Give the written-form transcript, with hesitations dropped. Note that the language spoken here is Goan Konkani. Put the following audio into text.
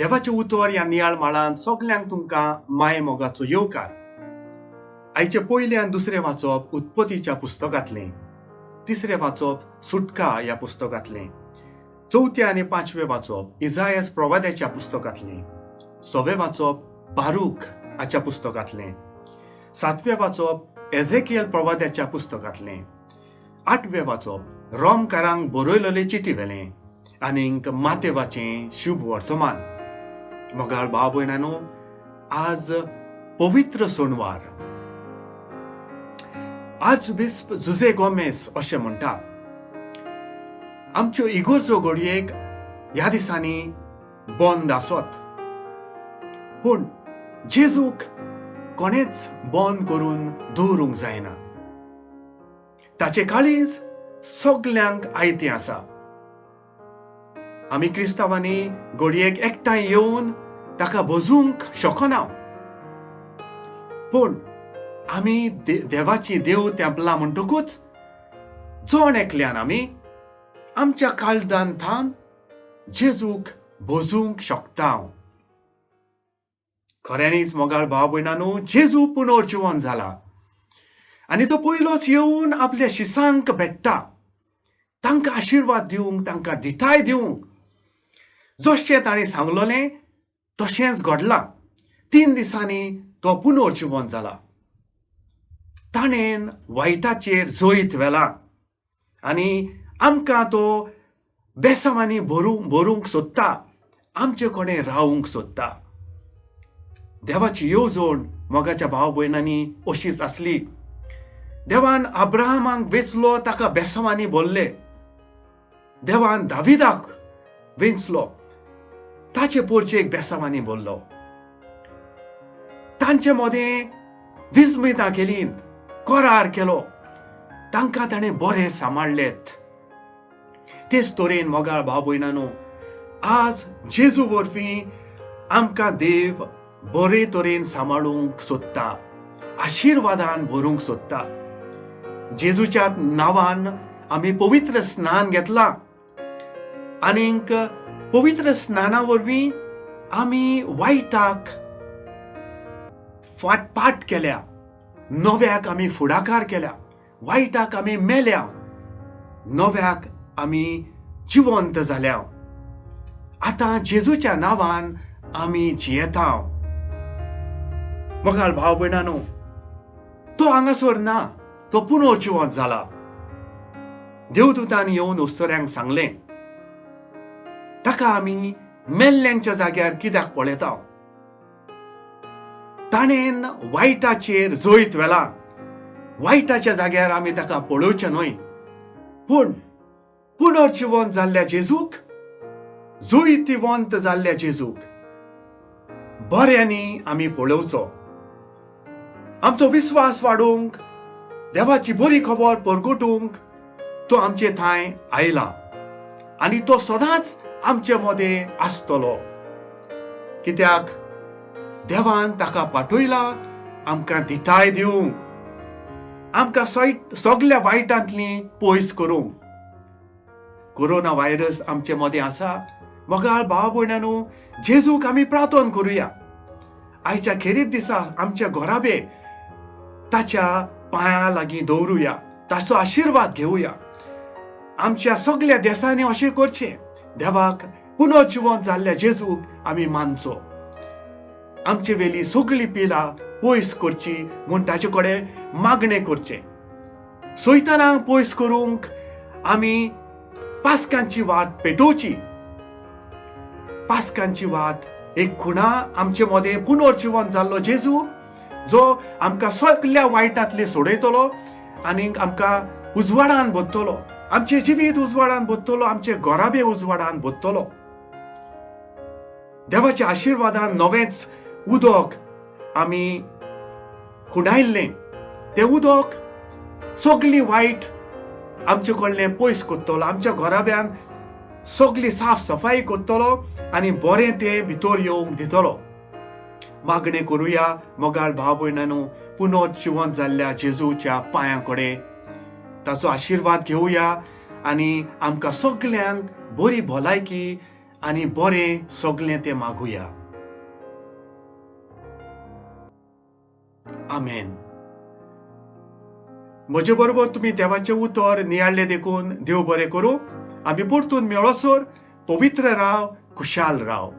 देवाचें उतर ह्या नियाळ माळांत सगल्यांक तुमकां माय मोगाचो येवकार. आयचें पयलें आनी दुसरें वाचप उत्पत्तीच्या पुस्तकांतलें, तिसरें वाचप सुटका ह्या पुस्तकांतलें, चवथें आनी पांचवें वाचप इजायस प्रवाद्याच्या पुस्तकांतलें, सवें वाचप बारूक हाच्या पुस्तकांतलें, सातवें वाचप एझेकियल प्रवाद्याच्या पुस्तकांतलें, आठवें वाचप रोमकारांक बरयलेले चिटी वेलें आनीक मातेवाचें शुभ वर्तमान. मोगाळ भाव भयणांनो, आज पवित्र सोणवार. आर्चबिस्प जुझे गोमेस अशें म्हणटा, आमच्यो इगोर्जो घडयेक ह्या दिसांनी बंद आसत, पूण जेजूक कोणेच बंद करून दवरूंक जायना. ताचें काळीज सगल्यांक आयतें आसा. आमी क्रिस्तांवांनी घडयेक एकठांय येवन ताका भजूंक शकना, पूण आमी देवाची देव तेंपला म्हणटकूच जण एकल्यान आमी आमच्या काळजान थावन जेजूक भजूंक शकता. खऱ्यांनीच मोगाळ भाव भयणांनो, जेजू पुनर्जिवन जाला आनी तो पयलोच येवन आपल्या शिसांक भेट्टा, तांकां आशिर्वाद दिवंक, तांकां धिटाय दिवंक. जशें ताणें सांगलोलें तशेंच घडलां. 3 दिसांनी तो पुनर्जिवन जाला. ताणें वायटाचेर जैत व्हेलां आनी आमकां तो बेसांवांनी भरूंक सोदता, आमचे कडेन रावूंक सोदता. देवाची येवजण मोगाच्या भाव भयणांनी अशीच आसली. देवान अब्राहमाक वेंचलो, ताका बेसांवांनी भरले. देवान दाविदाक वेंचलो, ताचे पोरचेक बेसांवांनी भरलो. तांचे मदें विस्मितां केली, करार केलो, तांकां ताणें बरें सांबाळ्ळेत. तेच तरेन मोगाळ भाव भयणांनो, आज जेजू वरवीं आमकां देव बरे तरेन सांबाळूंक सोदता, आशिर्वादान भरूंक सोदता. जेजूच्या नांवान आमी पवित्र स्नान घेतलां आनीक पवित्र स्नाना वरवीं आमी वायटाक फाटपाट केल्या, नव्याक आमी फुडाकार केल्या, वायटाक आमी मेल्या, नव्याक आमी जिवंत जाल्या. आतां जेजूच्या नांवान आमी जियेता. मोगाळ भाव भयणांनो, तो हांगासर ना, तो पुनर्जिवंत जाला. देवदूतान येवन उस्तोऱ्यांक सांगलें, ताका आमी मेल्ल्यांच्या जाग्यार कित्याक पळयता? ताणें वायटाचेर जैत व्हेलां. वायटाच्या जाग्यार आमी ताका पळोवचें न्हय, पूण पुनर्जिवंत जाल्ल्या जेजूक, जैतिवंत जाल्ल्या जेजूक बऱ्यांनी आमी पळोवचो. आमचो विस्वास वाडोवंक, देवाची बरी खबर परगटूंक तो आमचे थंय आयला आनी तो सदांच आमचे मदें आसतलो. कित्याक देवान ताका पाठयला आमकां धिटाय दिवंक, आमकां सगल्या वायटांतली पयस करूंक. कोरोना व्हायरस आमचे मदें आसा. मोगाळ भाव भयणांनो, जेजूक आमी प्रार्थना करुया. आयच्या खेरीत दिसा आमच्या घराबे ताच्या पांयां लागीं दवरुया, ताचो आशिर्वाद घेवया. आमच्या सगल्या देसांनी अशें करचें. देवाक पुनर्जिवंत जाल्ल्या जेजूक आमी मानचो. आमचे वेली सगळी पिलां पयस करची म्हूण ताचे कडेन मागणें करचें. सैतानाक पयस करूंक आमी पास्कांची वाट पेटोवची. पास्कांची वाट एक खुणा आमचे मदें पुनर्जिवंत जाल्लो जेजू, जो आमकां सगल्या वायटांतले सोडयतलो आनी आमकां उजवाडान भरतलो, आमचें जिवीत उजवाडान भरतलो, आमचे घराबे उजवाडान भरतलो. देवाच्या आशिर्वादान नवेंच उदक आमी खुणायल्लें, तें उदक सगळी वायट आमचे कडलें पयस करतलो, आमच्या घराब्यान सगळी साफ सफाई करतलो आनी बरें तें भितर येवंक दितलो. मागणें करुया मोगाळ भाव भयणांनो, पुनर्जिवंत जाल्ल्या जेजूच्या पांयां कडेन ताचो आशिर्वाद घेवया आनी आमकां सगल्यांक बरी भलायकी आनी बरें सगलें तें मागुया. आमेन. म्हजे बरोबर तुमी देवाचें उतर नियाळ्ळें देखून देव बरें करूं. आमी परतून मेळोसर पवित्र राव, खुशाल राव.